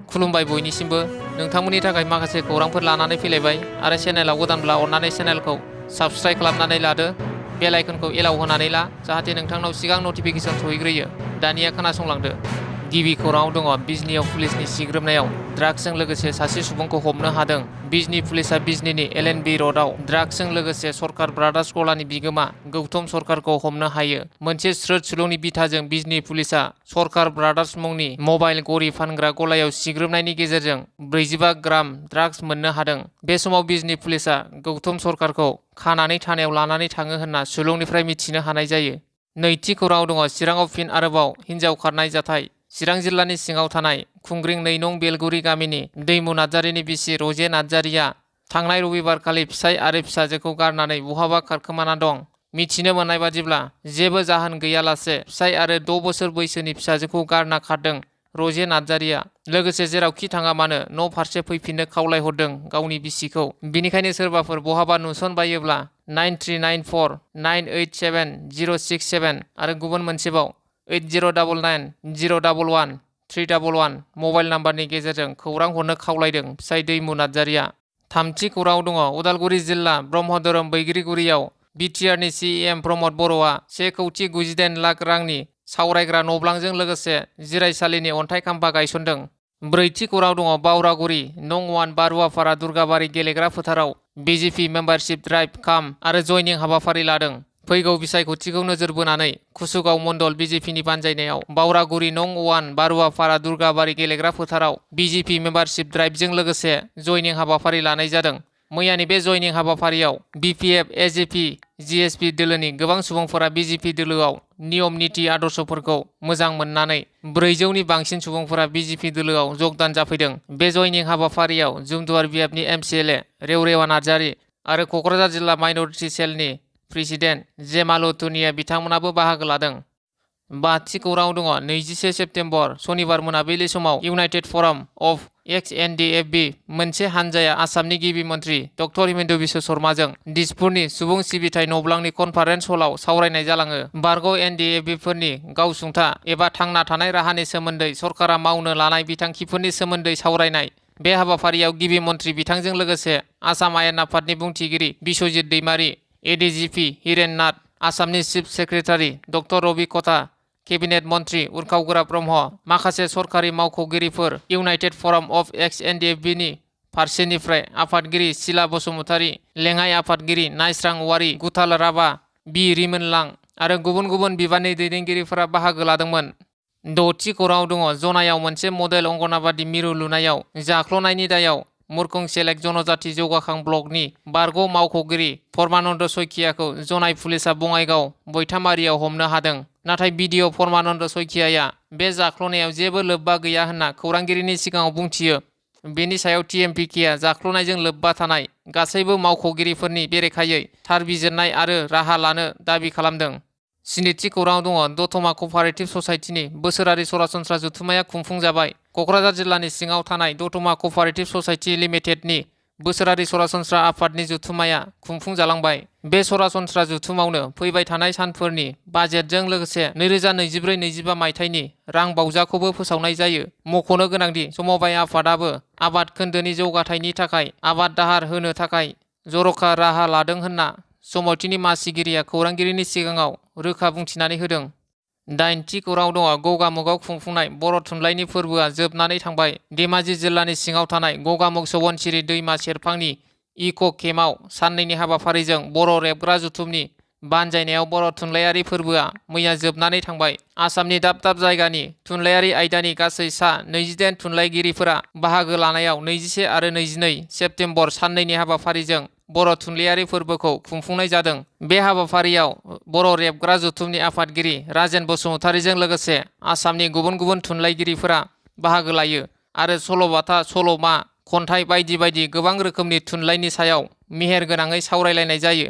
खुलुमबाय बयनिसिमबो नोंथांमोननि थाखाय माखासे खौरांफोर लानानै फैलायबाय आरो चेनेलाव गोदानब्ला अननानै चेनेलखौ साबस्क्राइब खालामनानै लादो बेल आइकनखौ एलाव होनानै ला जाहाथे नोंथांनाव सिगां नटिफिकेसन सहैग्रोयो दानिया खोनासंलांदो गिबि खौराङाव दङ बिजनीआव पुलिसनि सिग्रोमनायाव ड्राग्सजों लोगोसे सासे सुबुंखौ हमनो हादों बिजनी पुलिसा बिजनीनि एलएनबी र'डआव ड्राग्सजों लोगोसे सरकार ब्रादार्स गलानि बिगोमा गौतम सरकारखौ हमनो हायो मोनसे स्रोद सुलुंनि बिथाजों बिजनी पुलिसा सरकार ब्रादार्स मुंनि मबाइल घरि फानग्रा गलायाव सिग्रोमनायनि गेजेरजों 45 ग्राम ड्राग्स मोननो हादों बे समाव बिजनी पुलिसा गौतम सरकारखौ खानानै थानायाव लानानै थाङो होनना सुलुंनिफ्राय मिथिनो हानाय जायो नैथि खौराङाव दङ चिराङाव फिन आरोबाव हिन्जाव खारनाय जाथाय चिरां जिल्लानि सिङाव थानाय खुंग्रिं 2 नं बेलगुरि गामिनि दैमु नार्जारिनि बिसि रजे नार्जारिया थांनाय रबिबारखालि फिसाय आरो फिसाजोखौ गारनानै बहाबा खारखोमाना दं मिथिनो मोननाय बादिब्ला जेबो जाहोन गैयालासे फिसाय आरो 6 बोसोर बैसोनि फिसाजोखौ गारना खारदों रजे नार्जारिया लोगोसे जेरावखि थाङा मानो न' फारसे फैफिननो खावलायहरदों गावनि बिसिखौ बिनिखायनो सोरबाफोर बहाबा नुसनबायोब्ला 9394987067 आरो गुबुन मोनसेबाव 8099011311 मबाइल नाम्बारनि गेजेरजों खौरां हरनो खावलायदों फिसाय दैमु नार्जारिया थामथि खौराङाव दङ उदालगुरि जिल्ला ब्रह्म धोरोम बैग्रिगुरियाव बिटिआरनि सीएम प्रमद बर'आ 1,98 लाख रांनि सावरायग्रा नब्लांजों लोगोसे जिरायसालिनि अन्थाइ खाम्फा गायसनदों ब्रैथि खौराङाव दङ बावरागुरि नं 1 बारुवाफारा दुर्गाबारि गेलेग्रा फोथाराव बिजेपि मेम्बारशिप ड्राइभ काम आरो जयनिं हाबाफारि लादों फैगौ बिसायख'थिखौ नोजोर बोनानै कुसुगाव मण्डल बिजेपिनि बानजायनायाव बावरागुरि नं 1 बारुवाफारा दुर्गाबारि गेलेग्रा फोथाराव बिजेपि मेम्बारशिप ड्राइभजों लोगोसे जयनिं हाबाफारि लानाय जादों मैयानि बे जयनिं हाबाफारियाव बिपिएफ एजेपि जिएसपि दोलोनि गोबां सुबुंफोरा बिजेपि दोलोआव नियम निति आदर्शफोरखौ मोजां मोननानै 400नि बांसिन सुबुंफोरा बिजेपि दोलोआव जगदान जाफैदों बे जयनिं हाबाफारियाव जुमदुवार बिएफनि एमसिएलए रेवरेवा नार्जारि आरो क'क्राझार जिल्ला माइनरिटि सेलनि प्रेसिडेन्ट जेमाल तुनिया बिथांमोनाबो बाहागो लादों बाथि खौराङाव दङ 21 सेप्तेम्बर सनिबार मोनाबिलि समाव इउनाइटेड फराम अफ एक्स-एन-डि-एफ-बि मोनसे हानजाया आसामनि गिबि मन्त्रि डक्टर हिमन्त बिश्व शर्माजों दिसपुरनि सुबुं सिबिथाय नब्लांनि कनफारेन्स हलाव सावरायनाय जालाङो बारग' एनडिएफबिफोरनि गावसुंथा एबा थांना थानाय राहानि सोमोन्दै सरकारा मावनो लानाय बिथांखिफोरनि सोमोन्दै सावरायनाय बे हाबाफारियाव गिबि मन्त्रि बिथांजों लोगोसे आसाम आयेन आफादनि बुंथिगिरि बिश्वजित दैमारि एडिजिपि हिरेन नाथ आसामनि चिफ सेक्रेटारि डक्टर रबि कटा केबिनेट मन्त्रि उरखाव ब्रह्म माखासे सरकारि मावख'गिरिफोर इउनाइटेड फराम अफ एक्स-एन-डि-एफ-बिनि फारसेनिफ्राय आफादगिरि सिला बसुमतारी लेङाइ आफादगिरि नायस्रां औवारी गुथाल राभा बि रिमोनलां आरो गुबुन गुबुन बिबाननि दैदेनगिरिफोरा बाहागो लादोंमोन द'थि खौराङाव दङ जनायाव मोनसे मडेल अंगनाबादि मिरु लुनायाव जाख्ल'नायनि दायाव मुरखं सेलेक्ट जनजाति जौगाखां ब्लकनि बारग' मावख'गिरि परमानन्द सयखियाखौ जनाय पुलिसा बङाइगाव बयथामारियाव हमनो हादों नाथाय बिडिअ परमानन्द सयखियाया बे जाख्ल'नायाव जेबो लोब्बा गैया होनना खौरांगिरिनि सिगाङाव बुंथियो बेनि सायाव टिएमपिकेआ जाख्ल'नायजों लोब्बा थानाय गासैबो मावख'गिरिफोरनि बेरेखायै थार बिजिरनाय आरो राहा लानो दाबि खालामदों स्निथि खौराङाव दङ दतमा क'पारेटिभ ससाइटिनि बोसोरारि सरासनस्रा जथुम्माया खुंफुंजाबाय क'क्राझार जिल्लानि सिङाव थानाय दतमा क'पारेटिभ ससाइटि लिमिटेडनि बोसोरारि सरासनस्रा आफादनि जथुम्माया खुंफुंजालांबाय बे सरासनस्रा जथुमावनो फैबाय थानाय सानफोरनि बाजेटजों लोगोसे 2024-25 मायथाइनि रां बावजाखौबो फोसावनाय जायो मख'नो गोनांदि समबाय आफादाबो आबाद खोन्दोनि जौगाथायनि थाखाय आबाद दाहार होनो थाखाय जर'खा राहा लादों होनना समावथिनि मासिगिरिया खौरांगिरिनि सिगाङाव रोखा बुंथिनानै होदों दाइनथि खौराङाव दङ गगामुगआव खुंफुंनाय बर' थुनलाइनि फोरबोआ जोबनानै थांबाय धेमाजि जिल्लानि सिङाव थानाय गगामुग सवनसिरि दैमा सेरफांनि इक' केम्पआव साननैनि हाबाफारिजों बर' रेबग्रा जथुमनि बानजायनायाव बर' थुनलाइयारि फोरबोआ मैया जोबनानै थांबाय आसामनि दाब दाब जायगानि थुनलाइयारि आयदानि गासै सा 28 थुनलाइगिरिफोरा बाहागो लानायाव 21 आरो 22 सेप्तेम्बर साननैनि हाबाफारिजों बर' थुनलाइयारि फोरबोखौ खुंफुंनाय जादों बे हाबाफारियाव बर' रेबग्रा जथुमनि आफादगिरि राजेन बसुमतारीजों लोगोसे आसामनि गुबुन गुबुन थुनलाइगिरिफोरा बाहागो लायो आरो सल'बाथा सल'मा खन्थाइ बायदि बायदि गोबां रोखोमनि थुनलाइनि सायाव मेहेर गोनाङै सावरायलायनाय जायो